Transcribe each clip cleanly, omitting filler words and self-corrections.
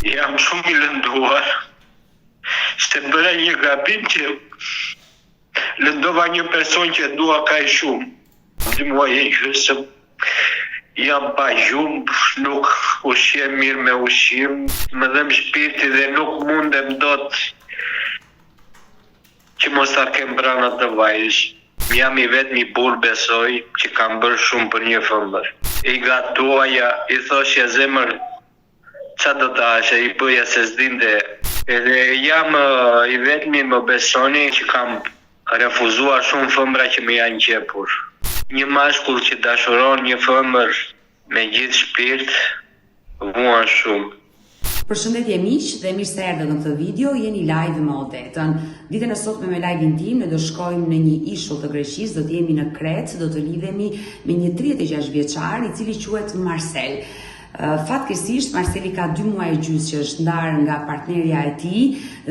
Jam shumë i lënduar se bëra një gabim që lëndova një person që e dua kaq shumë. Dy muaj e gjysëm jam pa gjumë, nuk ushqehem mirë me ushqim, më dhemb shpirti dhe nuk mundem dot Që mos ta kem pranë atë vajzë. Jam i vetmi burrë besoj që kam bërë shumë për një femër. I gatuaja, i thoshja zemër ça do të hash e i bëja se s'dinte. Edhe jam i vetmi më besoni që kam refuzuar shumë femra që më janë qepur. Një mashkull që dashuron një femër me gjithë shpirt vuan shumë. Përshëndetje miq dhe mirë se erdhët në këtë video, jeni live me Odetën. Ditën e sotme me live-in tim ne do shkojmë në një ishull të Greqisë, do të jemi në Kretë, do të lidhemi me një 36 vjeçar i cili quhet Marsel. Fatkeqësisht Marseli ka dy muaj e gjysmë që është ndarë nga partnerja e tij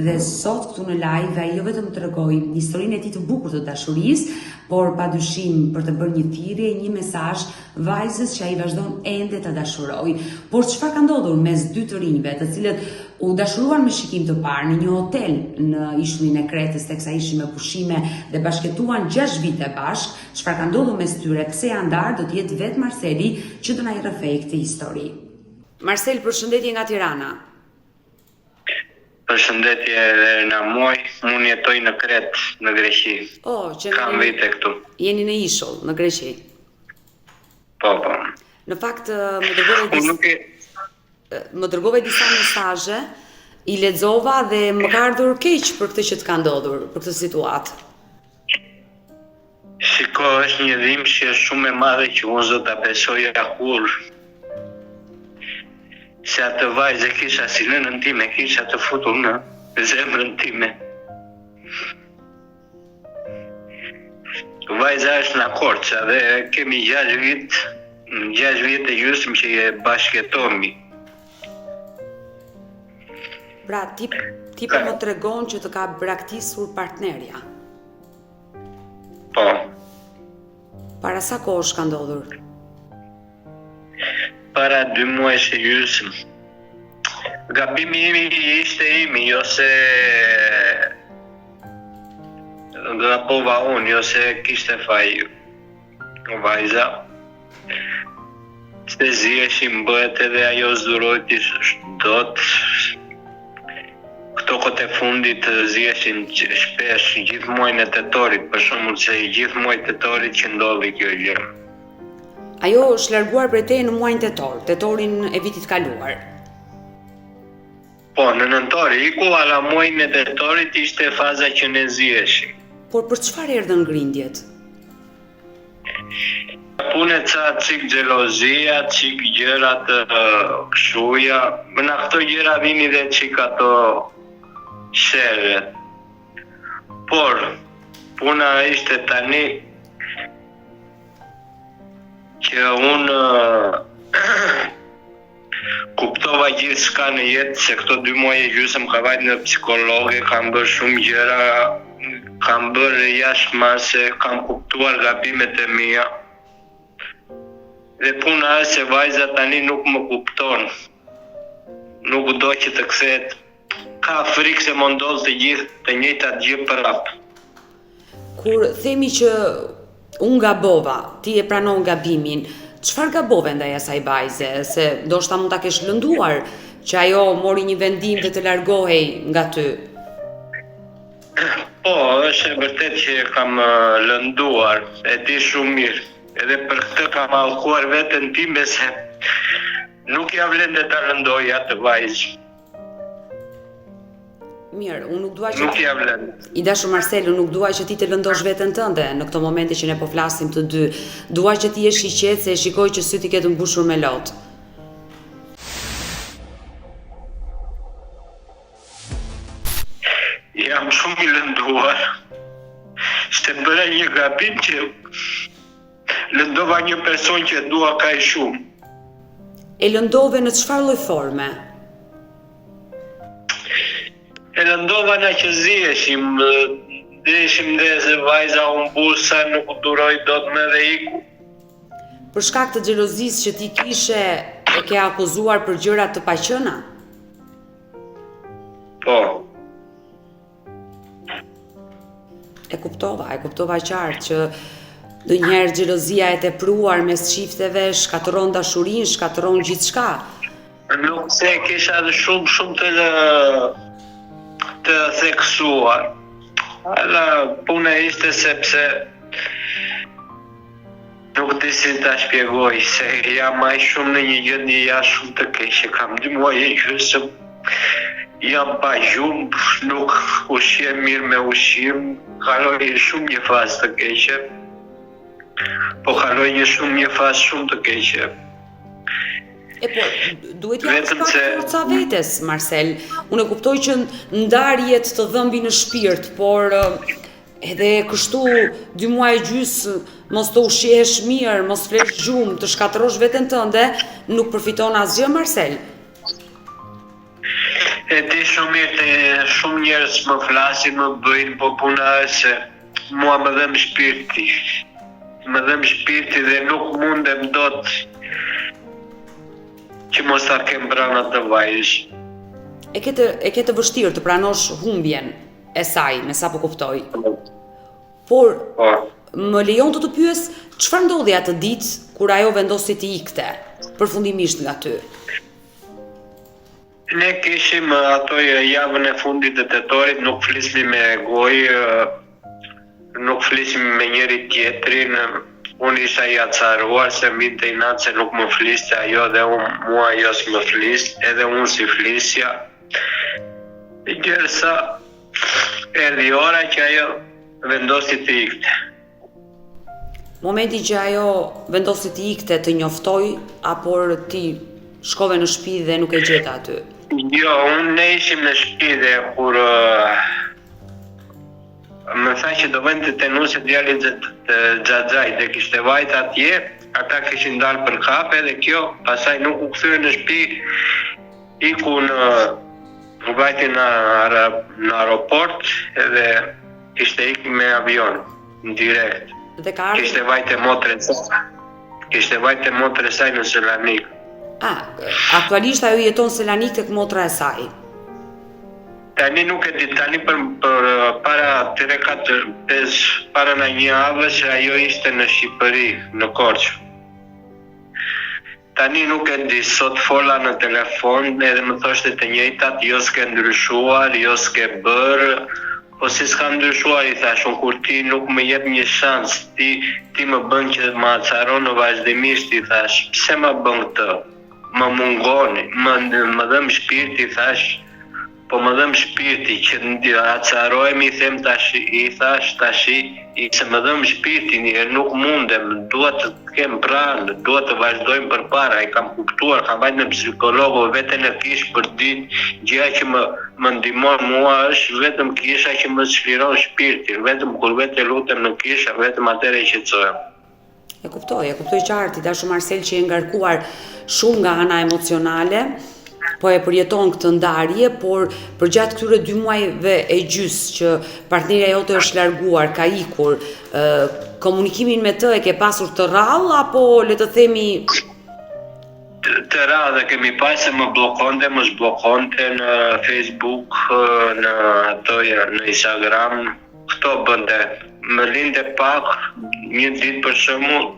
dhe sot këtu në live ai jo vetëm tregoi historinë e tij të bukur të dashurisë, por padyshim për të bërë një thirrje, një mesazh vajzës që ai vazhdon ende ta dashurojë. Por çfarë ka ndodhur mes dy të rinjve, të cilët u dashuruan me shikim të parë në një hotel në ishullin e Kretës teksa ishin me pushime dhe bashkëjetuan 6 vite bashkë, çfarë ka ndodhur mes tyre, pse janë ndarë, do të jetë vetë Marseli që do na i rrëfejë këtë histori. Marsel, përshëndetje nga Tirana. Përshëndetje Erna moj, unë jetoj në Kretë, në Greqi. Oh, që Kam vite këtu. Jeni në ishull, në Greqi. Po, po. Në fakt, më dërgove disa nuk e më dërgove disa mesazhe, i lexova dhe më ka ardhur keq për këtë që të ka ndodhur, për këtë situatë. Shiko, është një dhimbje shumë e madhe që unë s'do ta besoja kurrë. Se atë vajzë e kisha si nënën time, kisha të futur në zemrën time. Vajza është në Korçë dhe kemi 6 vit, 6 vjet e gjysmë që e bashkëjetojmë. Pra, ti, ti po më tregon që të ka braktisur partnerja. Po. Para sa kohësh ka ndodhur? Para dy muajsh e gjysmë. Gabimi im ishte imi, jo se gabova unë, jo se kishte faj vajza. Se ziheshim bëhet edhe ajo s'durojti dot Këto kohët e fundit ziheshim shpesh gjithë muajin e tetorit, për shembull se gjithë muaji tetorit që ndodhi kjo gjë. Ajo është larguar prej teje në muajin tetor, tetorin e vitit të kaluar. Po, në nëntor iku, ala muajin e tetorit ishte faza që ne ziheshim. Por për çfarë erdhën grindjet? Punë ca çik xhelozia, çik gjëra të kshuja, në këto gjëra vini dhe çik ato sherret. Por, puna ishte tani që unë Kuptova gjithçka në jetë se këto dy muaj e gjysëm kam vajt në psikologe, kam bërë shumë gjëra, kam bërë jashtë mase, kam kuptuar gabimet e mia. Dhe puna është se vajza tani nuk më kupton. Nuk do që të kthehet. Ka frikë se më ndodh të gjithë të njëjtat gjë prapë. Kur themi që unë gabova, ti e pranon gabimin, çfarë gabove ndaj asaj vajze, se ndoshta mund ta kesh lënduar që ajo mori një vendim dhe të largohej nga ty. Po, është e vërtetë që e kam lënduar, e di shumë mirë. Edhe për këtë kam mallkuar veten time se nuk ia vlente ta lëndoj atë vajzë. Mirë, unë nuk dua që Nuk ia vlen. I dashur Marcel, unë nuk dua që ti të lëndosh veten tënde në këto momente që ne po flasim të dy. Dua që ti jesh i qetë se e shikoj që sytë i ke të mbushur me lot. Jam shumë i lënduar. Se bëra një gabim që lëndova një person që e dua kaq shumë. E lëndove në çfarë lloj forme? E lëndova na që ziheshim, ziheshim dhe se vajza u mbush sa nuk duroi dot më dhe iku. Për shkak të xhelozisë që ti kishe e ke akuzuar për gjëra të paqena? Po. E kuptova, e kuptova qartë që ndonjëherë xhelozia e tepruar mes çifteve shkatërron dashurinë, shkatërron gjithçka. Nuk se e kisha edhe shumë shumë të të theksuar. Ala puna ishte sepse Nuk di si ta shpjegoj se jam aq shumë në një gjendje ja shumë të keqe, kam dy muaj e gjysëm, jam pa gjumë, nuk ushqehem mirë me ushqim, kaloj shumë një fazë të keqe, po kaloj një shumë një fazë shumë të keqe. E po, duhet t'i japësh pak se... forca vetes, Marsel. Unë e kuptoj që ndarjet të dhëmbin në shpirt, por Edhe kështu dy muaj e gjysë mos të ushqehesh mirë, mos flesh gjumë, të shkatërrosh veten tënde, nuk përfiton asgjë Marsel. E di shumë mirë të shumë njerëz më flasin, më bëjnë, po puna është se mua më dhemb shpirti. Më dhemb shpirti dhe nuk mundem dot që mos ta kem pranë atë vajzë. E ke të e ke të vështirë të pranosh humbjen. e saj, me sa po kuptoj. Por, po. më lejon të të pyes, çfarë ndodhi atë ditë kur ajo vendosi të ikte, përfundimisht nga ty? Ne kishim ato javën e fundit të tetorit, nuk flisnim me gojë, nuk flisnim me njëri tjetrin, unë isha i acaruar se më vinte inat se nuk më fliste ajo dhe unë, mua ajo s'më fliste, edhe unë s'i flisja. Gjersa erdhi ora që ajo vendosi të ikte. Momenti që ajo vendosi të ikte, të njoftoi apo ti shkove në shtëpi dhe nuk e gjete aty? Jo, unë ne ishim në shtëpi dhe kur më tha që do vente te nusja e djalit të xhaxhait dhe kishte vajt atje, ata kishin dalë për kafe dhe kjo pastaj nuk u kthye në shtëpi Iku në vajti në në aeroport edhe kishte ik me avion direkt. Dhe ka ardhur Kishte vajt te motra e saj. Kishte vajt te motra e saj në Selanik. A, aktualisht ajo jeton në Selanik tek motra e saj. Tani nuk e di, tani për, për para 3 4 5 para në një javë se ajo ishte në Shqipëri, në Korçë. Tani nuk e di, sot fola në telefon edhe më thoshte të njëjtat, jo s'ke ndryshuar, jo s'ke bërë, po si s'kam ndryshuar i thashë unë kur ti nuk më jep një shans, ti ti më bën që më acaron vazhdimisht i thashë, pse ma bën këtë, më mungon, më më dhemb shpirti i thashë, Po më dhemb shpirti që acarohem i them tashi i thash tashi i se më dhemb shpirti njëherë nuk mundem dua të të kem pranë dua të vazhdojmë përpara e kam kuptuar kam vajt në psikolog vete në kishë për ditë gjëja që më më ndihmon mua është vetëm kisha që më çliron shpirtin vetëm kur vete lutem në kishë vetëm atëherë qetësohem. E kuptoj, e kuptoj qartë, i dashur Marsel që je ngarkuar shumë nga ana emocionale, po e përjeton këtë ndarje, por përgjatë këtyre dy muajve e gjys që partnerja jote është larguar, ka ikur, ë komunikimin me të e ke pasur të rrallë apo le të themi të rrallë e kemi pas se më bllokonte, më zhbllokonte në Facebook, në ato në Instagram, Këto bënte, më linte pak, një ditë për shembull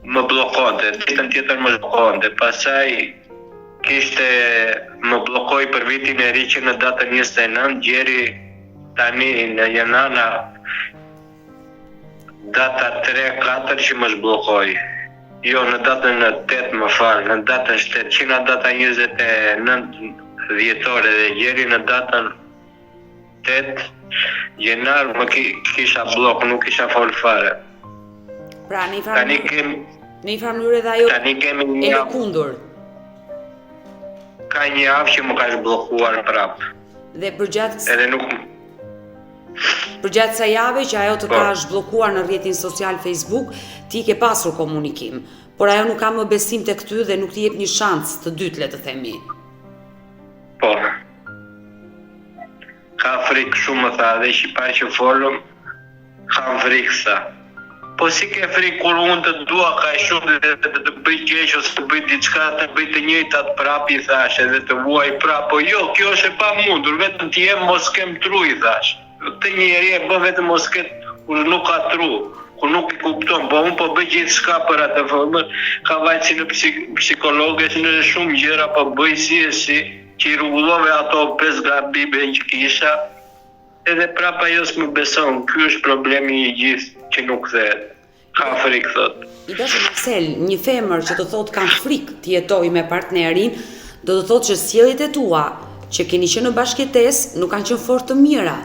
më bllokonte, ditën tjetër më zhbllokonte, pastaj kishte më bllokoi për vitin e ri që në datën 29 gjeri tani në janar në data 3-4 që më zhbllokoi. Jo, në datën 8 më fal, në datën 7, që nga data 29 dhjetor edhe gjeri në datën 8 janar më ki, kisha bllok, nuk kisha fol fare. Pra, në një farë tani kem në një farë mënyrë edhe ajo tani kemi një e lëkundur. Ka një javë që më ka zhbllokuar prap. Dhe përgjatë edhe nuk Përgjatë kësaj jave që ajo të po. ka zhbllokuar në rrjetin social Facebook, ti ke pasur komunikim, por ajo nuk ka më besim tek ty dhe nuk të jep një shans të dytë, le të themi. Po. Ka frikë shumë më tha dhe që parë që folëm, kam frikë tha. Po si ke frikë kur unë të dua kaq shumë dhe të të bëj keq ose të bëj diçka të bëj të njëjtat prapë i thashë edhe të vuaj prapë po jo kjo është e pamundur vetëm të jem mos kem tru i thashë këtë njeri e bën vetëm mos ketë kur nuk ka tru kur nuk i kupton po unë po bëj gjithçka për atë femër kam vajt si në psikologe si në shumë gjëra po bëj si e si që i rregullove ato pesë gabime që kisha Edhe prapë ajo s'më beson, ky është problemi i gjithë që nuk kthehet. Ka frikë thotë. I dashur Marsel, një femër që të thotë kam frikë të jetoj me partnerin, do të thotë që sjelljet e tua që keni qenë në bashkëjetesë nuk kanë qenë fort të mira.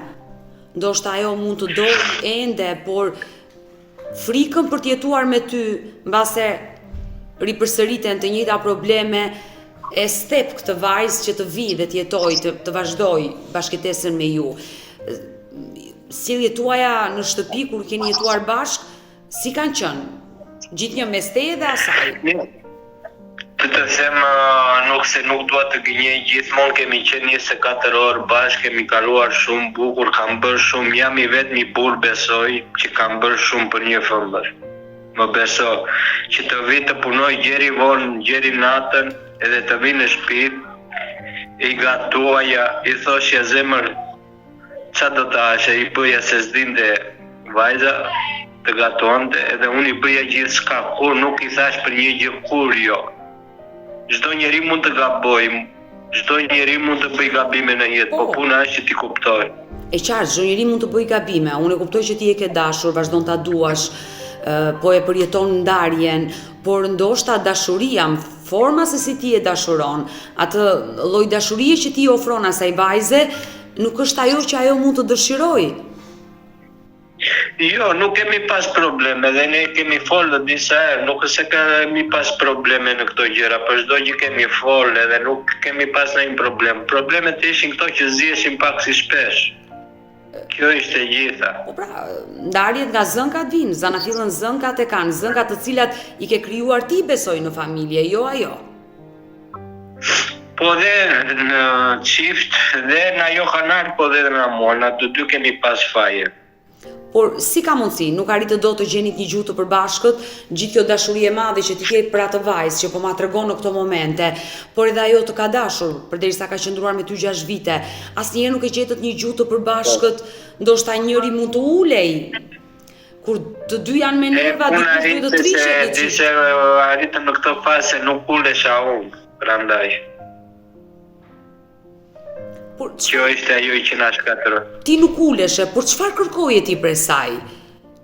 Ndoshta ajo mund të dojë ende, por Frikën për të jetuar me ty, mbase ripërsëriten të njëjta probleme, e step këtë vajzë që të vijë dhe të jetojë, të, të vazhdojë bashkëjetesën me ju. Sjelljet tuaja në shtëpi kur keni jetuar bashkë, si kanë qenë? Gjithnjë mes teje dhe asaj. Të të them nuk se nuk dua të gënjej, gjithmonë kemi qenë 24 orë bashkë, kemi kaluar shumë bukur, kam bërë shumë, jam i vetmi burrë besoj që kam bërë shumë për një femër. Më beso, që të vi të punoj gjeri vonë, gjeri natën, edhe të vi në shtëpi, i gatuaja, i thoshja zemër Ça do të hashe, i bëja se s'dinte vajza të gatuante edhe unë i bëja gjithçka, kur nuk i thashë për një gjë kur jo. Çdo njeri mund të gabojë, çdo njeri mund të bëjë gabime në jetë, po, po puna është që t'i kuptojë. E qartë, çdo njeri mund të bëjë gabime. Unë e kuptoj që ti e ke dashur, vazhdon ta duash, po e përjeton ndarjen, por ndoshta dashuria, forma se si ti e dashuron, atë lloj dashurie që ti i ofron asaj vajze, nuk është ajo që ajo mund të dëshirojë. Jo, nuk kemi pas probleme dhe ne kemi folë disa herë, nuk është se kemi pas probleme në këto gjëra, për çdo gjë kemi folë edhe nuk kemi pas ndonjë problem. Problemet ishin këto që ziheshim pak si shpesh. Kjo ishte e gjitha. Po pra, ndarjet nga zënkat vijnë, zanafillën zënkat e kanë, zënkat të cilat i ke krijuar ti besoj në familje, jo ajo. Po dhe në çift dhe në ajo kanal, po dhe në mua, na të dy kemi pas faje. Por si ka mundësi, nuk arritët dot të gjenit një gjuhë të përbashkët, gjithë kjo dashuri e madhe që ti ke për atë vajzë që po ma tregon në këto momente, por edhe ajo të ka dashur, përderisa ka qëndruar me ty 6 vite, asnjëherë nuk e gjetët një gjuhë të përbashkët, ndoshta njëri mund të ulej. Kur të dy janë me nerva, dikush duhet të trishet në çift. Se arritëm në këtë fazë se nuk ulesha unë, prandaj. Por kjo ishte ajo që na shkatërroi. Ti nuk uleshe, por çfarë kërkoje ti prej saj?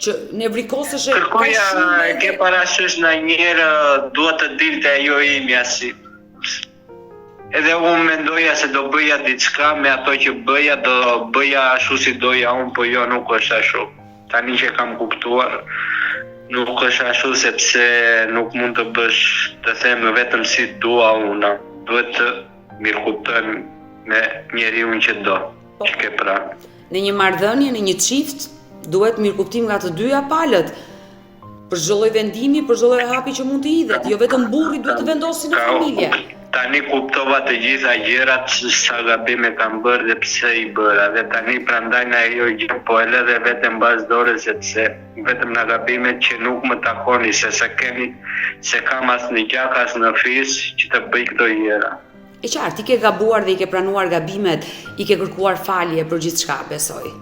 Që nevrikoseshe Kërkoja, e ke parasysh ndonjëherë dua të dilte ajo imja si Edhe unë mendoja se do bëja diçka me ato që bëja, do bëja ashtu si doja unë, po jo nuk është ashtu. Tani që kam kuptuar, nuk është ashtu sepse nuk mund të bësh të them vetëm si dua unë. Duhet të mirëkuptojmë me njeriun që do, po. që ke pranë. Në një marrëdhënie, në një çift, duhet mirëkuptim nga të dyja palët. Për çdo lloj vendimi, për çdo lloj hapi që mund të hidhet, jo vetëm burri duhet të vendosi në familje. Tani kuptova të gjitha gjërat sa gabime kam bërë dhe pse i bëra dhe tani prandaj në ajo gjë po e lë dhe veten mbas dore sepse vetëm në gabimet që nuk më takoni se se kemi se kam as në gjak as në fis që të bëj këto gjëra. E qartë, ti ke gabuar dhe i ke pranuar gabimet, i ke kërkuar falje për gjithçka, besoj.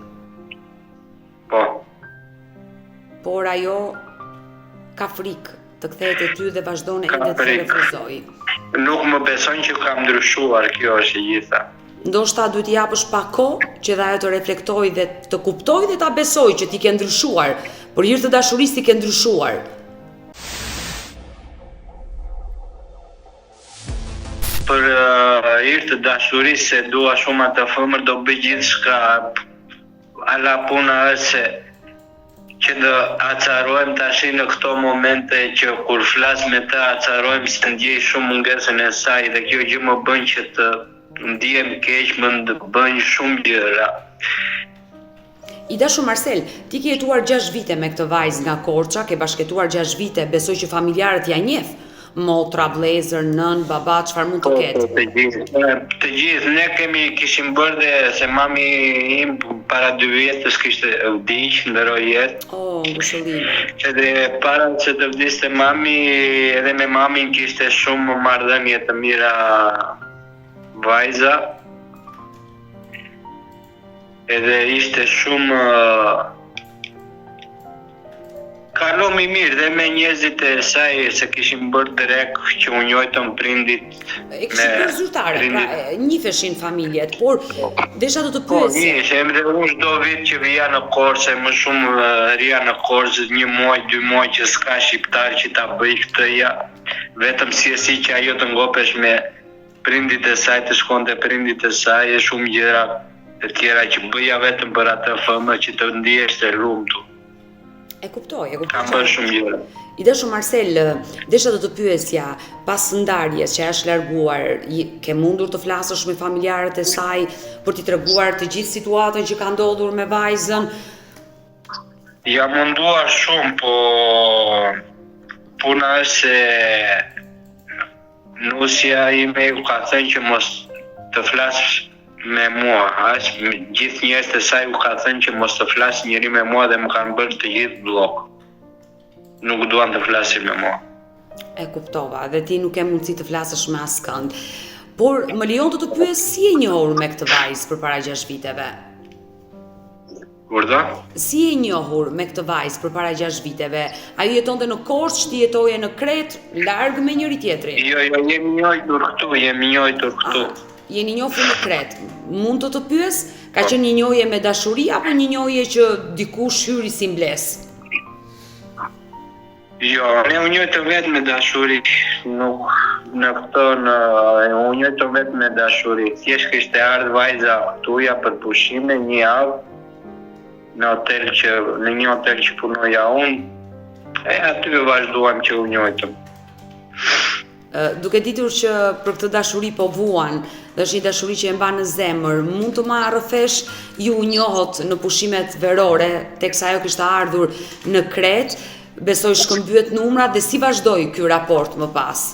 Po. Por ajo ka frikë të kthehet te ty dhe vazhdon ende të refuzojë. Nuk më beson që kam ndryshuar, kjo është e gjitha. Ndoshta duhet t'i japësh pak kohë që dhe ajo të reflektojë dhe të kuptojë dhe ta besojë që ti ke ndryshuar. Për hir të dashurisë ti ke ndryshuar. Për hir të dashurisë se dua shumë atë femër do bëj gjithçka. Ala puna është se që do acarohem tashi në këto momente që kur flas me të acarohem se ndjej shumë mungesën e saj dhe kjo gjë më bën që të ndihem keq më bën shumë gjëra. I dashur Marsel, ti ke jetuar 6 vite me këtë vajzë nga Korça, ke bashkëjetuar 6 vite, besoj që familjarët ia njeh. Motra, vëllezër, nënë, baba, çfarë mund të po, ketë? Po, të gjithë. Të gjithë ne kemi kishim bërë dhe se mami im para dy vjetësh kishte vdiq, ndërroi jetë. Oh, ngushëllime. Edhe para se të vdiste mami, edhe me mamin kishte shumë marrëdhënie të mira vajza. Edhe ishte shumë Kalomi mirë dhe me njerëzit e saj se kishim bërë drekë që u njojtën prindit E kishit bërë zyrtare, pra njifeshin familjet, por desha të të po, pyes. Po, njiheshim dhe unë çdo vit që vija në Korçë, më shumë rrija në Korçë, një muaj, dy muaj që s'ka shqiptar që ta bëj këtë ja, vetëm si e si që ajo të ngopesh me prindit e saj të shkonte prindit e saj e shumë gjëra të tjera që bëja vetëm për atë femër që të ndihesh e lumtur. E kuptoj, e kuptoj. Kam bërë shumë gjëra. I dashur Marsel, desha të të pyesja, pas ndarjes që është larguar, ke mundur të flasësh me familjarët e saj për t'i treguar të gjithë situatën që ka ndodhur me vajzën? Jam munduar shumë, po puna është se Nusja ime u ka thënë që mos të flasë me mua, as gjithë njerëzit e saj u ka thënë që mos të flasë njeri me mua dhe më kanë bërë të gjithë bllok. Nuk duan të flasin me mua. E kuptova, dhe ti nuk ke mundësi të flasësh me askënd. Por më lejon të të pyes si je njohur me këtë vajzë përpara 6 viteve? Urdhë? Si je njohur me këtë vajzë përpara 6 viteve? Ajo jetonte në Korçë, ti jetoje në Kretë, larg me njëri tjetrin. Jo, jo, jemi njohur këtu, jemi njohur këtu. Ah, jeni njohur në Kretë. Mund të të pyes, ka qenë një njohje me dashuri apo një njohje që dikush hyri si mbresë? Jo, ne u njohtëm vetë me dashuri, nuk në këto në u njohtëm vetë me dashuri. Thjesht kishte ardhë vajza këtuja për pushime një javë në hotel që në një hotel që punoja unë. E aty vazhduam që u njohtëm. Duke ditur që për këtë dashuri po vuan, dhe është një dashuri që e mban në zemër, mund të ma rrëfesh ju u njohët në pushimet verore, teksa ajo kishte ardhur në Kretë, besoj shkëmbyet numrat dhe si vazhdoi ky raport më pas?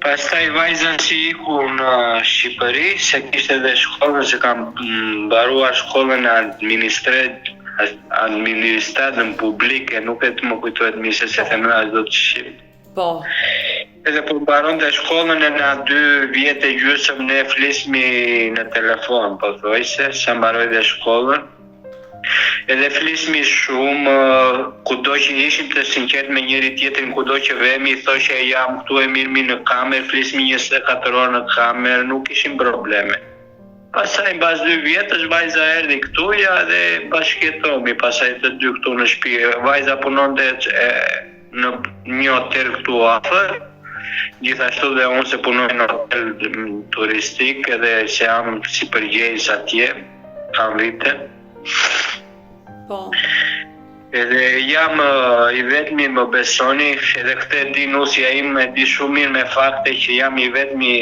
Pastaj vajza si iku në Shqipëri, se kishte dhe shkollën, se ka mbaruar shkollën e administrat administratën publike, nuk e të më kujtohet mirë se si e them as dot shqip. Po. Edhe po mbaronte shkollën e na dy vjet e gjysëm ne flismi në telefon, pothuajse, sa mbaroi dhe shkollën. Edhe flismi shumë, kudo që ishim të sinqertë me njëri tjetrin, kudo që vemi, thoshe jam këtu e mirrmi në kamerë, flismi 24 orë në kamerë, nuk kishim probleme. Pastaj mbas dy vjetësh vajza erdhi këtu ja dhe bashkëjetomi pastaj të dy këtu në shtëpi. Vajza punonte e, në një hotel këtu afër, gjithashtu dhe unë se punoj në hotel turistik edhe se jam si përgjegjës atje, kam vite. Po. Edhe jam i vetmi më besoni, edhe këtë e di nusja ime, e di shumë mirë me fakte që jam i vetmi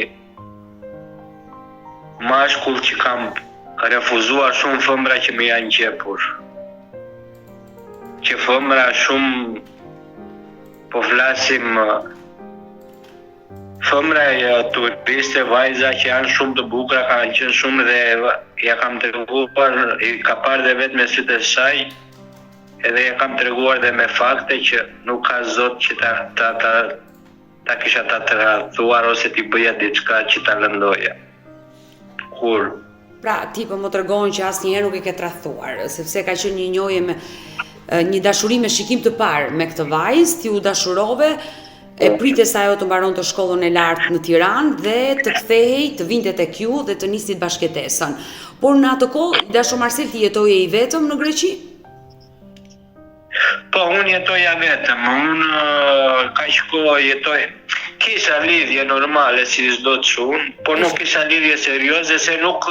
Mashkull që kam refuzuar shumë fëmra që më janë qepur. Që fëmra shumë po flasim fëmra e turiste, vajza që janë shumë të bukura, kanë qenë shumë dhe ja kam treguar, i ka parë dhe vetë me sytë e saj, edhe ja kam treguar dhe me fakte që nuk ka zot që ta, ta, ta, Ta kisha ta tradhtuar ose t'i bëja diçka që ta lëndoja. Kur? Pra, ti po më tregon që asnjëherë nuk e ke tradhtuar, sepse ka qenë një njohje me një dashuri me shikim të parë me këtë vajzë, ti u dashurove, e prite sa ajo të mbaronte shkollën e lartë në Tiranë dhe të kthehej, të vinte tek ju dhe të nisnit bashkëjetesën. Por në atë kohë, i dashur Marsel, ti jetoje i vetëm në Greqi? Po, unë jetoja vetëm, unë kaq kohë jetoj, kisha lidhje normale si çdo çun, po nuk kisha lidhje serioze se nuk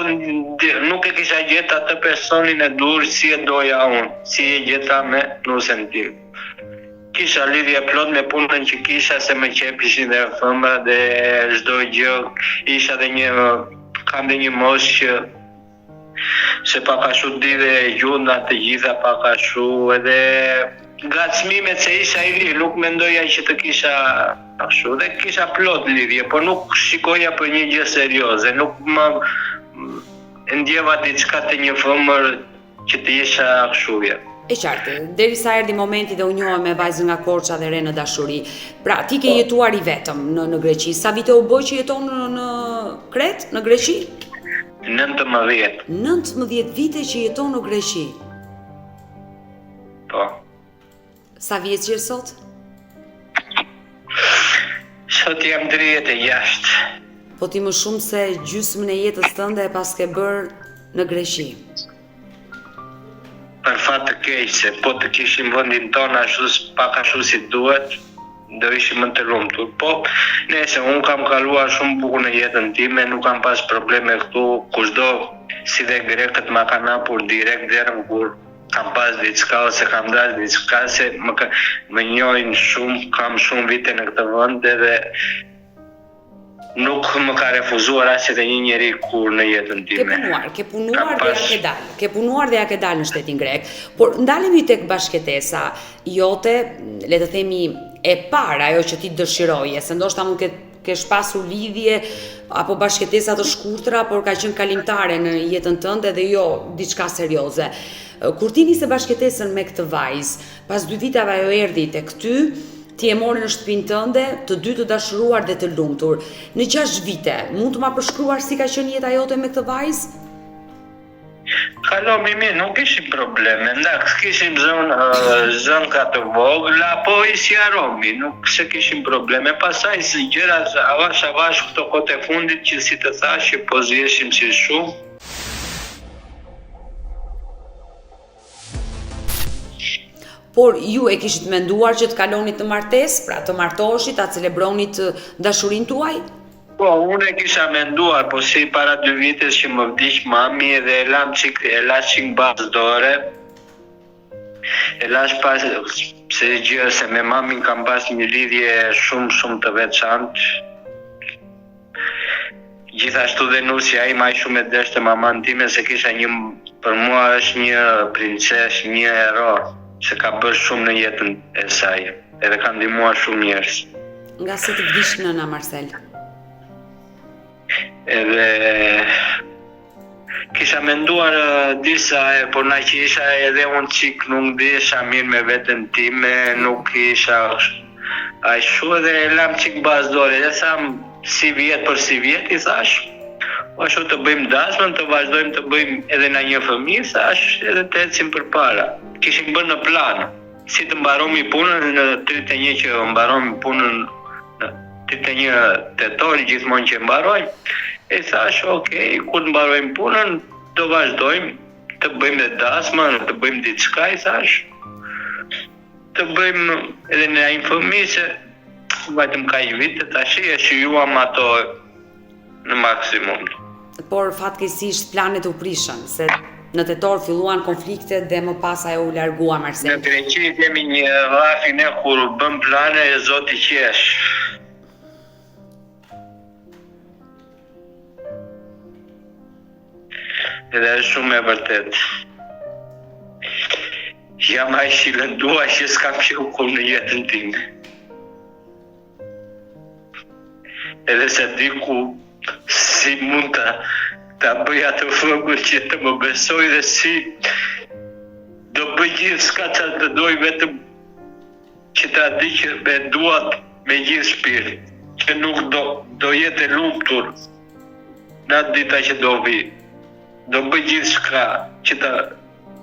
nuk e kisha gjetë atë personin e duhur si e doja unë, si e gjeta me nusen tim. Kisha lidhje plot me punën që kisha se më qepishin dhe fëmra dhe çdo gjë, isha dhe një kam dhe një moshë që Se pak a shumë di dhe gjuhën nga të gjitha pak a shumë edhe ngacmimet se isha i ri, nuk mendoja që të kisha ashtu dhe kisha plot lidhje, po nuk shikoja për një gjë serioze, nuk më ndjeva diçka te një femër që të isha kështu ja. E qartë, derisa erdhi momenti dhe u njohe me vajzën nga Korça dhe re në dashuri. Pra, ti ke po. jetuar i vetëm në në Greqi. Sa vite u bë që jeton në, në Kretë, në Greqi? 19. 19 vite që jeton në Greqi. Po. Sa vjeç je sot? Sot jam 36. Po ti më shumë se gjysmën e jetës tënde e paske bërë në Greqi. Për fat të keq se po të kishim vendin tonë ashtu pak ashtu si duhet, do ishim më të lumtur. Po, nejse unë kam kaluar shumë bukur në jetën time, nuk kam pas probleme këtu, kushdo si dhe grekët ma kanë hapur direkt derën kur kam pas diçka ose kam dash diçka se më më njohin shumë, kam shumë vite në këtë vend edhe nuk më ka refuzuar as edhe një njeri kurrë në jetën time. Ke punuar, ke punuar dhe ia ke dalë. Ke punuar dhe ia ke dalë në shtetin grek. Por ndalemi tek bashkëjetesa jote, le të themi e para, ajo që ti dëshiroje, se ndoshta mund të kesh pasur lidhje apo bashkëjetesa të shkurtra, por ka qenë kalimtare në jetën tënde dhe jo diçka serioze. Kur ti nise bashkëjetesën me këtë vajzë, pas dy viteve ajo erdhi tek ty, ti e more në shtëpinë tënde, të dy të dashuruar dhe të lumtur. Në 6 vite, mund të ma përshkruash si ka qenë jeta jote me këtë vajzë? Kalom mirë, nuk kishim probleme, ndaks kishim zën, zënka të vogla, po i sqaromi, nuk se kishim probleme, pastaj si gjërat avash avash këto kohët e fundit që si të thash që po ziheshim si shumë. Por ju e kishit menduar që të kalonit në martesë, pra të martoheshit, ta celebronit dashurinë tuaj? Po, unë e kisha menduar, po si para dy vitesh që më vdiq mami edhe e lam çik, e lash çik mbas dore. E lash pas se gjë se me mamin kam pas një lidhje shumë shumë të veçantë. Gjithashtu dhe nusja ime aq shumë e deshte maman time se kisha një për mua është një princeshë, një hero se ka bërë shumë në jetën e saj edhe ka ndihmuar shumë njerëz. Nga se të vdiq nëna Marsel? Edhe kisha menduar disa herë, por nga që isha edhe unë çik nuk ndihesha mirë me veten time, nuk isha ashtu edhe e lam çik mbas dore, dhe tham sivjet për sivjet i thash, po ashtu të bëjmë dasmën, të vazhdojmë të bëjmë edhe na një fëmijë, thash, edhe të ecim përpara. Kishim bërë në plan. Si të mbaromi punën në 31 që mbarom punën në 31 tetor gjithmonë që mbaroj, e thash ok, kur të mbarojmë punën do vazhdojmë të bëjmë dhe dasmën, të bëjmë diçka i thash, të bëjmë edhe na një fëmijë se vajtëm kaq vite tashi e shijuam ato në maksimum. Por fatkeqësisht planet u prishën, se në tetor filluan konfliktet dhe më pas ajo u largua Marsel. Në Greqi kemi një llafi ne kur bën plane e zoti qesh. Edhe është shumë e vërtetë. Jam aq i lënduar që s'kam qenë kurrë në jetën time. Edhe s'e di ku si mund ta ta bëj atë femër që të më besoj dhe si do bëj gjithçka që të doj vetëm që ta di që e dua me gjithë shpirt, që nuk do, do jetë e lumtur në atë dita që do vi. Do bëj gjithçka që të,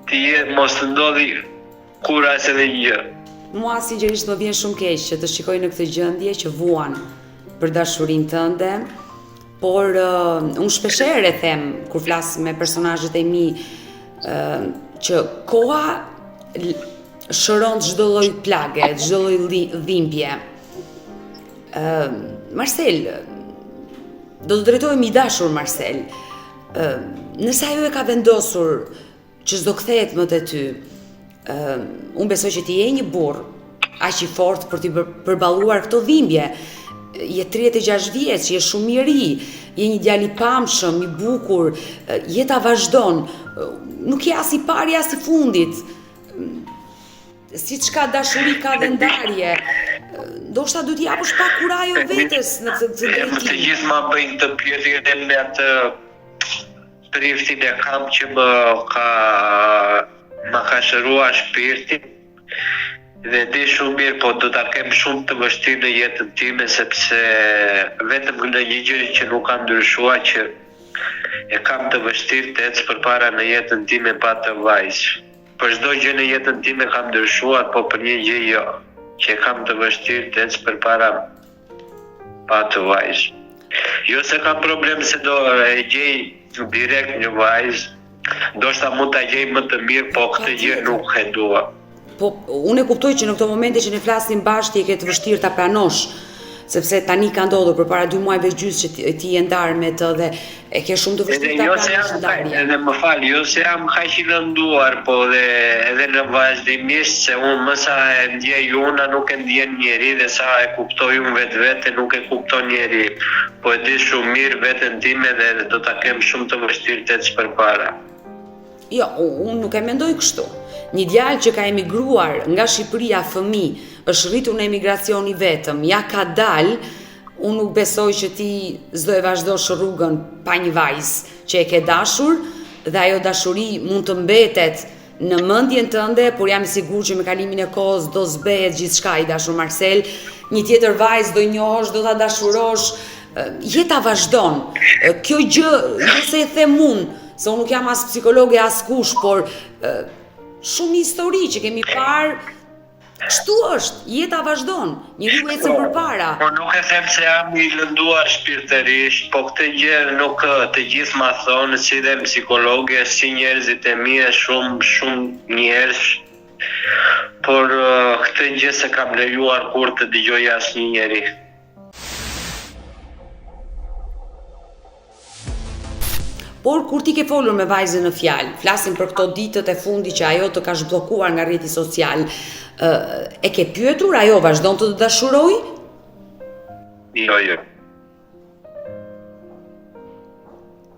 të jetë mos të ndodhi Kurrë as edhe një gjë. Mua sinqerisht më vjen shumë keq që të shikoj në këtë gjendje që vuan për dashurinë tënde, por uh, unë shpeshherë e them kur flas me personazhet e mi uh, që koha shëron çdo lloj plage, çdo lloj dhimbje. Ë uh, Marsel, do të drejtohem i dashur Marsel. Ë uh, nëse ajo e ka vendosur që s'do kthehet më te ty. Ë, uh, unë besoj që ti je një burrë aq i fortë për t'i përballuar këto dhimbje. Je 36 vjeç, je shumë i ri, je një djalë i pamshëm, i bukur, jeta vazhdon. Nuk je as i pari as i fundit. Siç ka dashuri ka dhe ndarje. Ndoshta duhet t'i japësh pak kurajo vetes në këtë drejtim. Të gjithë ma bëjnë këtë pyetje dhe me atë priftin e kam që më ka ma ka shëruar shpirtin dhe di shumë mirë, po do ta kem shumë të vështirë në jetën time sepse vetëm në një gjë që nuk ka ndryshuar që e kam të vështirë të ec përpara në jetën time pa atë vajzë. Për çdo gjë në jetën time kam ndryshuar, po për një gjë jo, që e kam të vështirë të ec përpara pa atë vajzë. Jo se kam problem se do e gjej direkt një vajzë, ndoshta mund ta gjej më të mirë, po këtë gjë nuk e dua. Po, unë e kuptoj që në këto momente që ne flasim bashkë ti e ke të vështirë ta pranosh, sepse tani ka ndodhur përpara dy muajve gjysë që ti, ti je ndarë me të dhe e ke shumë të vështirë ta jo se pranosh jam ndarjen. Edhe më fal, jo se jam kaq i lënduar, po dhe edhe në vazhdimisht se unë më sa e ndjej unë nuk e ndjen njeri dhe sa e kuptoj unë vetveten nuk e kupton njeri. Po e di shumë mirë veten time dhe do ta kem shumë të vështirë të ec përpara. Jo, unë nuk e mendoj kështu. Një djalë që ka emigruar nga Shqipëria fëmijë, është rritur në emigracion i vetëm, ia ka dalë, unë nuk besoj që ti s'do e vazhdosh rrugën pa një vajzë që e ke dashur dhe ajo dashuri mund të mbetet në mendjen tënde, por jam i sigurt që me kalimin e kohës do zbehet gjithçka i dashur Marsel, një tjetër vajzë do njohësh, do ta dashurosh, jeta vazhdon. Kjo gjë, jo se e them unë, Se unë nuk jam as psikologe as kush, por shumë histori që kemi parë, kështu është, jeta vazhdon, njeriu ecën po, përpara. Po nuk e them se jam i lënduar shpirtërisht, po këtë gjë nuk të gjithë ma thonë, si dhe psikologe, si njerëzit e mi e shumë, shumë njerëz, por këtë gjë s'e kam lejuar kurrë të dëgjoj asnjë njeri. Por kur ti ke folur me vajzën në fjalë, flasim për këto ditët e fundit që ajo të ka zhbllokuar nga rrjeti social, ë e ke pyetur ajo vazhdon të të dashurojë? Jo, jo.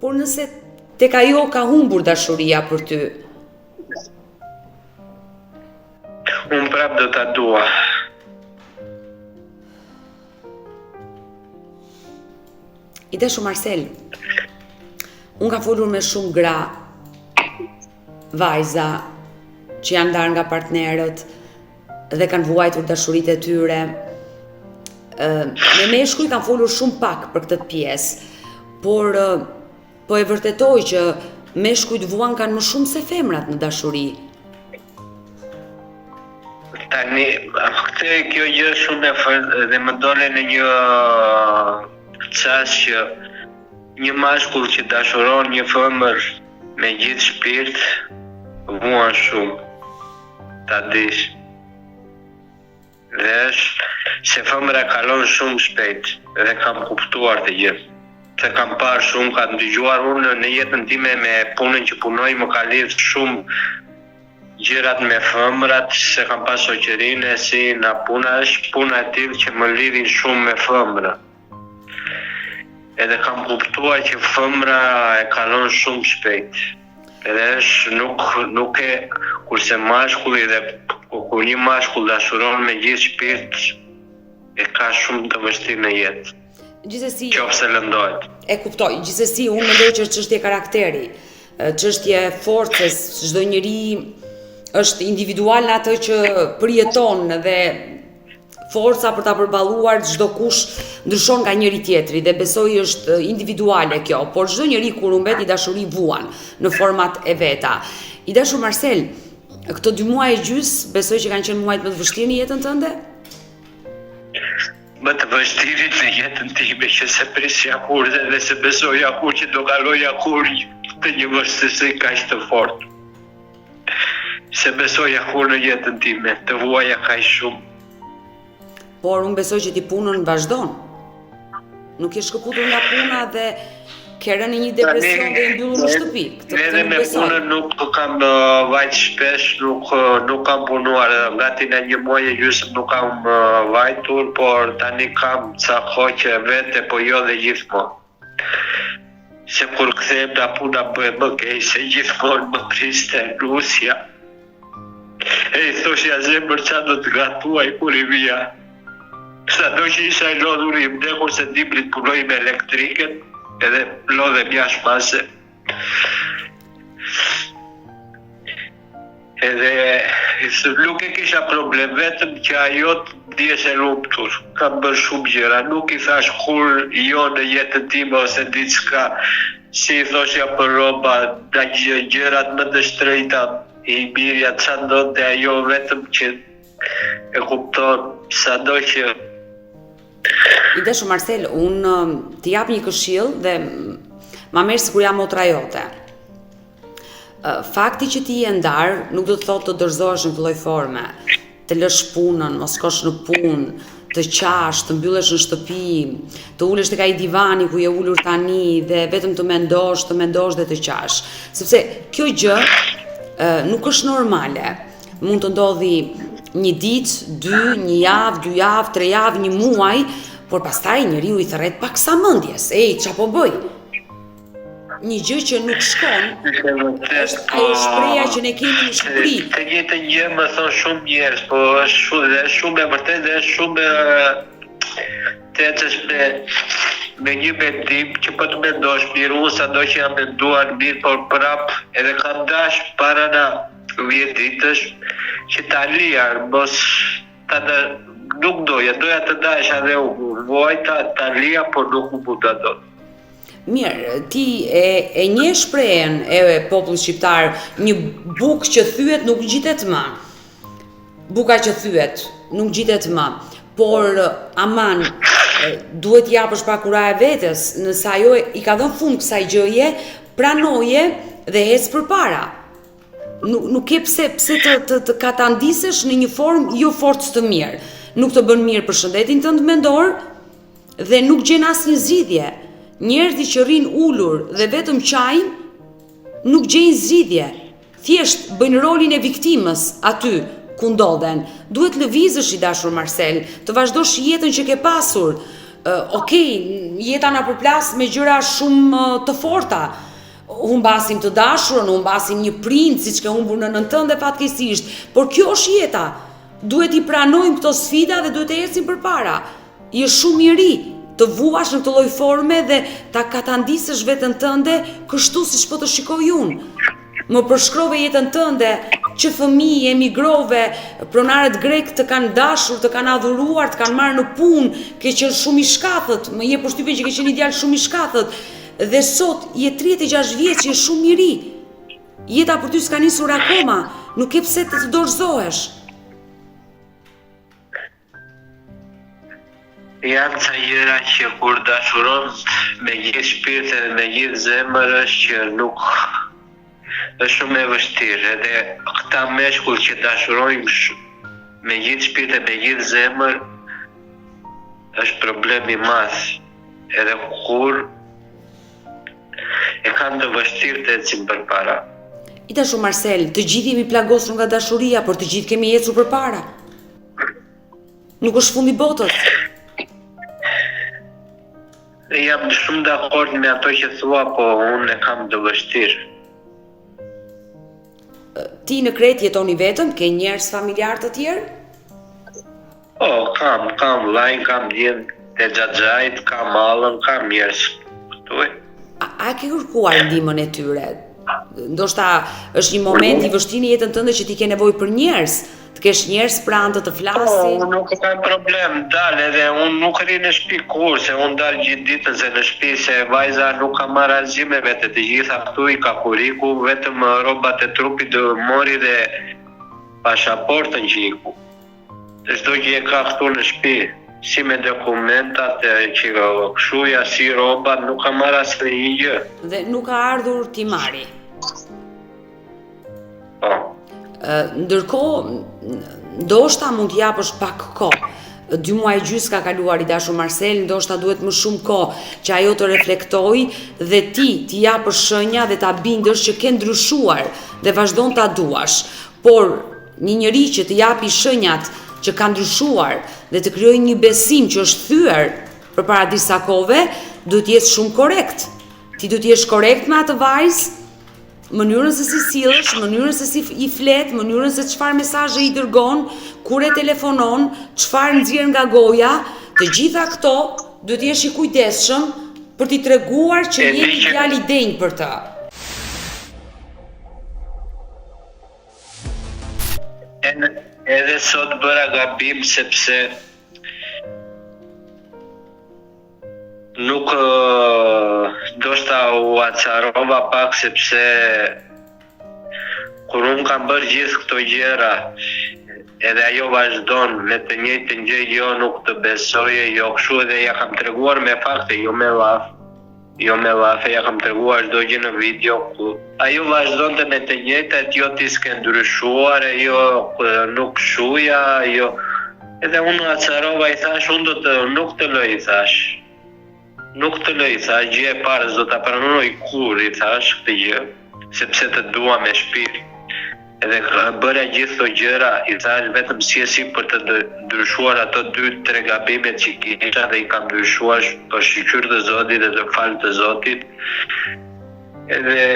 Por nëse tek ajo ka humbur dashuria për ty, Unë prapë do ta dua. I dashur Marsel, unë kam folur me shumë gra, vajza, që janë ndarë nga partnerët dhe kanë vuajtur dashuritë e tyre. Me meshkuj kam folur shumë pak për këtë pjesë, por po e vërtetoj që meshkujt vuankan më shumë se femrat në dashuri. Tani, këtë kjo gjë shumë e fortë dhe më dole në një çast që një mashkull që dashuron një femër me gjithë shpirt, vuan shumë, ta dish. Dhe është se femra kalon shumë shpejt dhe kam kuptuar këtë gjë. Se kam parë shumë, kam dëgjuar unë në jetën time me punën që punoj më ka lidh shumë gjërat me femrat, se kam pas shoqërinë e si nga puna është puna e tillë që më lidhin shumë me femra. Edhe kam kuptuar që femra e kalon shumë shpejt. Edhe është nuk nuk e kurse mashkulli dhe kur një mashkull dashuron me gjithë shpirt e ka shumë të vështirë në jetë. Gjithsesi, qoftë se lëndohet. E kuptoj. Gjithsesi, unë mendoj që është çështje karakteri, çështje forcës, çdo njeri është individual në atë që përjeton dhe forca për ta përballuar çdokush ndryshon nga njëri tjetri dhe besoj është individuale kjo, por çdo njeri kur humbet një dashuri vuan në format e veta. I dashur Marsel, këto dy muaj e gjys, besoj që kanë qenë muajt më të vështirë në jetën tënde? Më të vështirit në jetën time që s'e prisja kurrë dhe s'e besoja kurrë që do kaloja kurrë të një vështirësi kaq të fortë. S'e besoja kurrë në jetën time, të vuaja kaq shumë. Por unë besoj që ti punën vazhdon. Nuk je shkëputur nga puna dhe ke rënë në një depresion dhe je mbyllur në shtëpi. Këtë edhe me punën nuk kam uh, vajt shpesh, nuk uh, nuk kam punuar gati në një muaj e gjysmë nuk kam uh, vajtur, por tani kam ca kohë që vete, po jo dhe gjithmonë. Se kur kthehem nga puna bëhem më keq se gjithmonë më priste nusja. E i thoshja zemër ça do të gatuaj kur i vija. Sado që isha i lodhur i vdekur se dimrit punoj me elektrikën edhe lodhem jashtë mase. Edhe nuk e kisha problem vetëm që ajo të ndihesh e lumtur. Kam bërë shumë gjëra, nuk i thash kurrë jo në jetën time ose diçka, si i thoshja për rroba, gjërat më të shtrenjta i merrja ça donte ajo vetëm që e kupton sado që I dashur Marcel, unë um, të jap një këshillë dhe ma merr sikur jam motra jote. Fakti që ti je ndarë nuk do të thotë të dorëzohesh në këtë lloj forme, të lësh punën, mos shkosh në punë, të qash, të mbyllesh në shtëpi, të ulesh tek ai divani ku je ulur tani dhe vetëm të mendosh, të mendosh dhe të qash. Sepse kjo gjë nuk është normale. Mund të ndodhi një ditë, dy, një javë, dy javë, tre javë, një muaj, por pastaj njeriu i thërret paksa mendjes. Ej, ça po bëj? Një gjë që nuk shkon është ajo po, shprehja që ne kemi në Shqipëri. Të njëjtën gjë më thonë shumë njerëz, po është shumë dhe është shumë e vërtetë dhe është shumë të ecësh me me një mendim që po të mendosh mirë, unë sado që jam menduar mirë, por prap edhe kam dash para na 10 ditësh që ta lija, mos ta da, nuk doja, doja të dahesha dhe unë, vajta ta lija, por nuk u munda dot. Mirë, ti e, e njeh shprehjen e popullit shqiptar, një bukë që thyhet nuk ngjitet më. Buka që thyhet nuk ngjitet më. Por aman duhet t'i japësh pak kurajë vetes, nëse ajo i ka dhënë fund kësaj gjëje, pranoje dhe ec përpara. Nuk nuk ke pse pse të të të katandisesh në një formë jo fort të mirë. Nuk të bën mirë për shëndetin tënd mendor, Dhe nuk gjen asnjë zgjidhje. Njerëzit që rrinë ulur dhe vetëm qajnë, nuk gjejnë zgjidhje. Thjesht bëjnë rolin e viktimës aty ku ndodhen. Duhet lëvizësh i dashur Marsel, të vazhdosh jetën që ke pasur. Ok, jeta na përplas me gjëra shumë të forta. Humbasim të dashurën, humbasim një prind, siç ke humbur nënën tënde fatkeqësisht, por kjo është jeta. Duhet t'i pranojmë këto sfida dhe duhet të ecim përpara. Je shumë i ri të vuash në këtë lloj forme dhe ta katandisësh veten tënde kështu siç po të shikoj unë. Më përshkrove jetën tënde që fëmijë emigrove, pronarët grekë të kanë dashur, të kanë adhuruar, të kanë marrë në punë, ke qenë shumë i shkathët, më jep përshtypjen që ke qenë një djalë shumë i shkathët. Dhe sot je 36 vjeç, je shumë i ri. Jeta për ty s'ka nisur akoma, nuk ke pse të të dorëzohesh. Janë ca gjëra që kur dashuron me gjithë shpirt edhe me gjithë zemër është që nuk është shumë e vështirë edhe këta meshkull që dashurojnë me gjithë shpirt e me gjithë zemër është problem i madh edhe kur e kanë të vështirë të ecin përpara. I dashur Marsel, të gjithë jemi plagosur nga dashuria, por të gjithë kemi ecur përpara. Nuk është fundi i botës. Jam shumë dakord me ato që thua, po unë e kam të vështirë. Ti në Kretë jeton i vetëm, ke njerëz familjarë të tjerë? Po, kam, kam vllain, kam djem e xhaxhait, kam hallën, kam njerëz këtu. A, a ke kërkuar ndihmën e tyre? Ndoshta është një moment i vështirë në jetën tënde që ti ke nevojë për njerëz, të kesh njerëz pranë të të flasin. Po, unë nuk kam problem, dal edhe unë nuk rri në shtëpi kurrë, se unë dal gjithë ditën se në shtëpi se vajza nuk ka marrë asgjë me vete, të gjitha këtu i ka kur iku, vetëm rrobat e trupit mori dhe pashaportën që iku. Çdo gjë e ka këtu në shtëpi, si me dokumentat që kshuja, si rrobat, nuk ka marrë asnjë gjë. Dhe nuk ka ardhur t'i marri. Po. Ndërkohë, ndoshta mund t'i japësh pak kohë. Dy muaj e gjysmë ka kaluar i dashur Marsel, ndoshta duhet më shumë kohë që ajo të reflektojë dhe ti t'i japësh shenja dhe ta bindësh që ke ndryshuar dhe vazhdon ta duash. Por Një njeri që të japi shenjat që ka ndryshuar dhe të krijojë një besim që është thyer përpara disa kohëve, duhet të jetë shumë korrekt. Ti duhet të jesh korrekt me atë vajzë. Mënyrën se si sillesh, mënyrën se si i flet, mënyrën se çfarë mesazhe i dërgon, kur e telefonon, çfarë nxjerr nga goja, të gjitha këto duhet të jesh i kujdesshëm për t'i treguar që je një djalë i denjë për të. Edhe sot bëra gabim sepse Nuk ndoshta u acarova pak sepse kur unë kam bërë gjithë këto gjëra edhe ajo vazhdon me të njëjtën gjë jo nuk të besoj jo kështu edhe ja kam treguar me fakte jo me llaf jo me llafe ja kam treguar çdo gjë në video ku ajo vazhdonte me të njëjtat jo ti s'ke ndryshuar e jo nuk shuja jo Edhe unë u acarova i thash unë do të nuk të lë i thash. Nuk të lë i thash, gjë e parë s'do ta pranoj kurrë i thash këtë gjë, sepse të dua me shpirt. Edhe bëra gjithë këto gjëra, i thash vetëm si e si për të ndryshuar ato dy tre gabimet që kisha dhe i kam ndryshuar për shyqyr të Zotit dhe të falë të Zotit. Edhe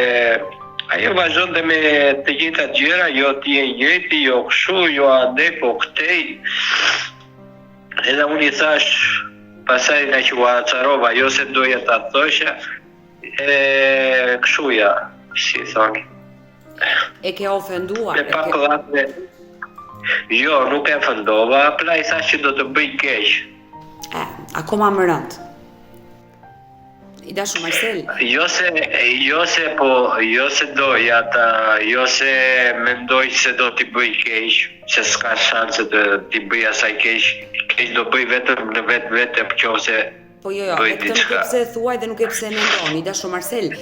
ajo vazhdonte me të gjitha gjëra, jo ti je i njëjti, jo kështu, jo andej, po këtej. Edhe unë i thash, pastaj nga që u acarova, jo se doja ta thosha, e kështu ja, si thonë. E ke ofenduar. Me pak llafe. Jo, nuk e ofendova, pra i thash që do të bëj keq. E, akoma më rëndë. I dashur Marsel. Jo se jo se po, jo se doja ta, jo se mendoj se do t'i bëj keq, se s'ka shanse të t'i bëj asaj keq, keq do bëj vetëm në vetvete qoftë se Po jo, jo, bëj këtë nuk e diçka. pse e thuaj dhe nuk e pse e mendon. I dashur Marsel,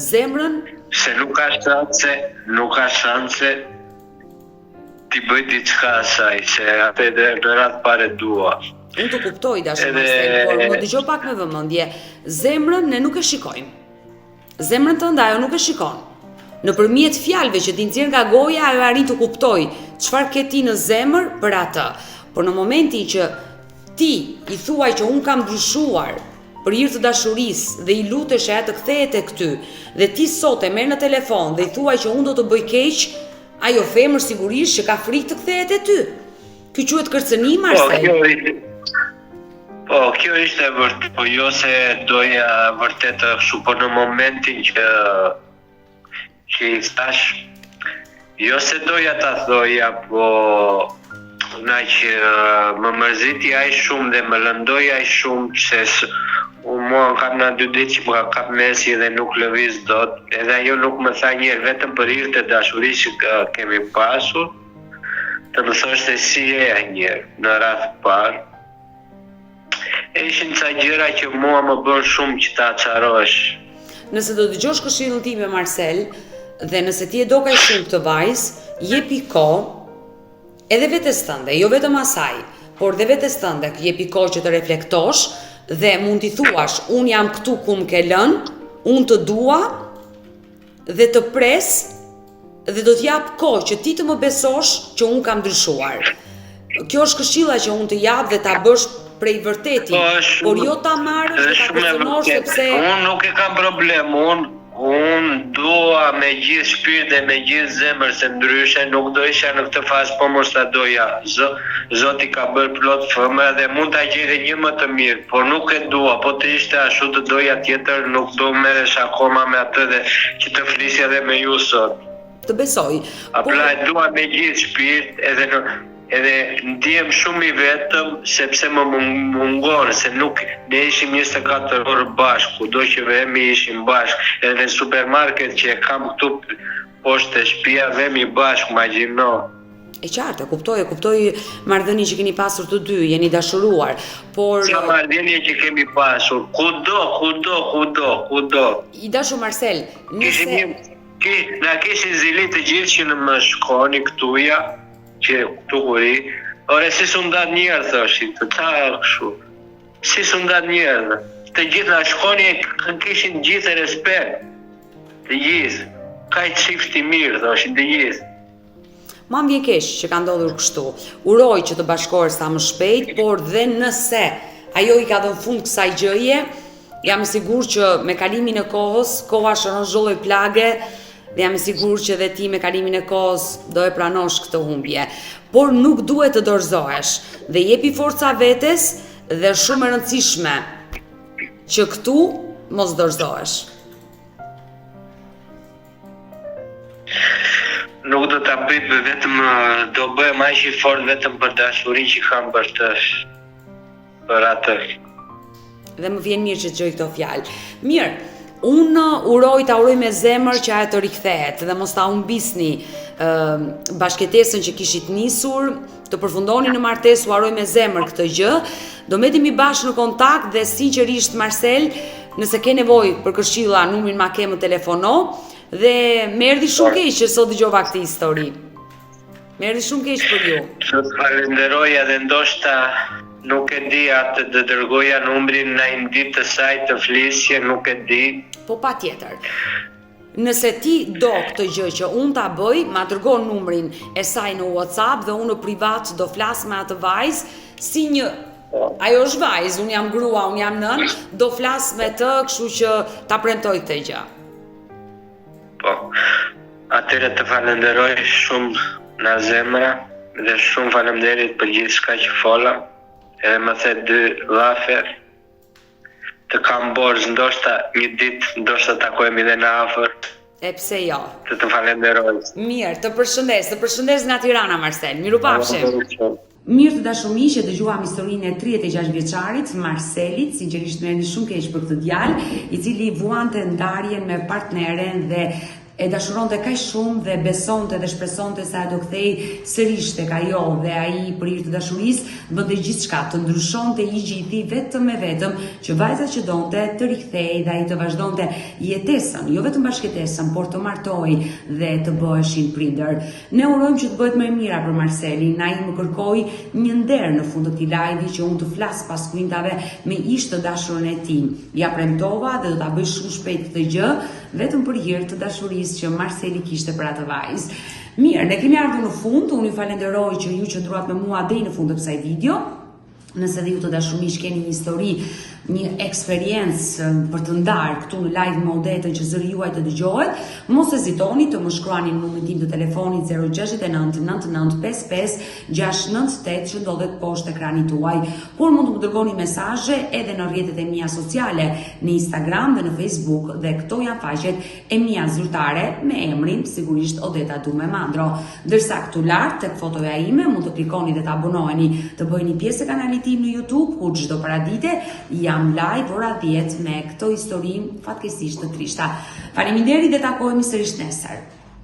zemrën Se nuk ka shanse, nuk ka shanse T'i bëj diçka asaj, se atë edhe në radhë të parë e dua. Unë të kuptoj, i dashur Edhe... Marsel, por më dëgjo pak me vëmendje. Zemrën ne nuk e shikojmë. Zemrën tënde ajo nuk e shikon. Nëpërmjet fjalëve që ti nxjerr nga goja, ajo arrin të kuptojë çfarë ke ti në zemër për atë. Por në momentin që ti i thua që unë kam ndryshuar për hir të dashurisë dhe i lutesh ajo të kthehet tek ty dhe ti sot e merr në telefon dhe i thua që unë do të bëj keq, Ajo femër sigurisht që ka frikë të kthehet te ty. Ky quhet kërcënim po, Marsel. Po, kjo ishte Po, kjo ishte e vërtetë, po jo se doja vërtet kështu, por në momentin që që i thash, jo se doja ta thoja, po Nga që më mërziti aq shumë dhe më lëndoi aq shumë se unë mua më kap nga dy ditë që më ka kap mesi dhe nuk lëviz dot, edhe ajo nuk më tha një herë vetëm për hir të dashurisë që kemi pasur, të më thoshte si je një herë në radhë të parë. E ishin ca gjëra që mua më bën shumë që të acarohesh. Nëse do dëgjosh këshillën time Marsel dhe nëse ti e do kaq shumë këtë vajzë, jepi kohë Edhe vetes tënde, jo vetëm asaj, por dhe vetes tënde, jepi kohë që të reflektosh dhe mund t'i thuash, unë jam këtu ku më ke lënë, unë të dua dhe të pres dhe do të jap kohë që ti të më besosh që unë kam ndryshuar. Kjo është këshilla që unë të jap dhe ta bësh prej vërteti, po, është por jo ta marrësh dhe ta kërcënosh sepse unë nuk e kam problem, unë Unë dua me gjithë shpirt dhe me gjithë zemër se ndryshe nuk do isha në këtë fazë po mos ta doja Zoti ka bërë plot femra dhe mund ta gjej dhe një më të mirë por nuk e dua po të ishte ashtu të doja tjetër nuk do merresha akoma me atë dhe që të flisja dhe me ju sot. Të besoj. Por... Pra e dua me gjithë shpirt edhe në Edhe ndihem shumë i vetëm sepse më mungon se nuk ne ishim 24 orë bashkë, kudo që vemi ishim bashkë, edhe në supermarket që e kam këtu poshtë te shtëpia vemi bashkë, imagjino. E qartë, e kuptoj, e kuptoj marrëdhënien që keni pasur të dy, jeni dashuruar, por Sa marrëdhënie që kemi pasur, kudo, kudo, kudo, kudo. I dashur Marsel, nëse Kishim një, ki, na kishin zili të gjithë që në më shkoni këtu ja, Që këtu ku ri, ore si s'u ndatë një herë thoshin, të ca kështu. Si s'u ndatë një herë. Të gjithë na shkonin e kishin gjithë respekt. Të gjithë. Kaq çift i mirë thoshin të gjithë. Mua më vjen keq që ka ndodhur kështu. Uroj që të bashkohesh sa më shpejt, por dhe nëse ajo i ka dhënë fund kësaj gjëje, jam e sigurt që me kalimin e kohës, koha shëron çdo lloj plage. Dhe jam e sigurt që dhe ti me kalimin e kohës do e pranosh këtë humbje. Por nuk duhet të dorëzohesh dhe jepi forca vetes dhe është shumë e rëndësishme që këtu mos dorëzohesh. Nuk do ta bëj vetëm do bëhem aq i fortë vetëm për dashurinë që kam për të për atë. Dhe më vjen mirë që dëgjoj këto fjalë. Mirë, unë uroj ta uroj me zemër që ajo të rikthehet dhe mos ta humbisni ë bashkëjetesën që kishit nisur, të përfundoni në martesë, ua uroj me zemër këtë gjë. Do mbetemi bashkë në kontakt dhe sinqerisht Marsel, nëse ke nevojë për këshilla, numrin ma ke më telefono dhe më erdhi shumë keq që sot dëgjova këtë histori. Më erdhi shumë keq për ju. Të falenderoj edhe ndoshta nuk e di a të të dërgoja numrin në një ditë të saj të flisje, nuk e di. Po patjetër. Nëse ti do këtë gjë që unë ta bëj, ma dërgo numrin e saj në WhatsApp dhe unë në privat do flas me atë vajzë si një Ajo është vajzë, unë jam grua, unë jam nënë, do flas me të, kështu që ta premtoj këtë gjë. Po. Atëherë të falenderoj shumë nga zemra dhe shumë faleminderit për gjithçka që fola. Edhe më the dy llafe. Të kam borxh ndoshta një ditë, ndoshta takohemi dhe në afër. E pse jo? Të të falenderoj. Mirë, të përshëndes, të përshëndes nga Tirana Marsel. Mirupafshim. Mirë të dashur miq, e dëgjuam historinë e 36 vjeçarit Marselit, sinqerisht më erdhi shumë keq për këtë djalë, i cili vuante ndarjen me partneren dhe e dashuronte kaq shumë dhe besonte dhe shpresonte se ajo do kthehej sërish tek ajo dhe ai për hir të dashurisë bënte gjithçka të ndryshonte i gjithi vetëm e vetëm që vajza që donte të rikthehej dhe ai të vazhdonte jetesën, jo vetëm bashkëjetesën, por të martohej dhe të bëheshin prindër. Ne urojmë që të bëhet më e mira për Marselin, ai më kërkoi një nder në fund të këtij live-i që unë të flas pas kuintave me ish të dashurën e tij. Ia premtova dhe do ta bëj shumë shpejt këtë gjë, vetëm për hir të dashurisë që Marseli kishte për atë vajzë. Mirë, ne kemi ardhur në fund, unë ju falenderoj që ju qëndruat me mua deri në fund të kësaj video. Nëse dhe ju të dashur miq keni një histori, një eksperiencë për të ndarë këtu në live me Odetën që zëri juaj të dëgjohet, mos hezitoni të më shkruani në numrin tim të telefonit 069 99 55 698 që ndodhet poshtë ekranit tuaj. Por mund të më dërgoni mesazhe edhe në rrjetet e mia sociale, në Instagram dhe në Facebook dhe këto janë faqet e mia zyrtare me emrin sigurisht Odeta Dume Mandro. Ndërsa këtu lart tek fotoja ime mund të klikoni dhe të abonoheni, të bëheni pjesë e kanalit tim në YouTube ku çdo paradite jam live ora 10 me këto histori fatkeqësisht të trishta. Faleminderit dhe takohemi sërish nesër.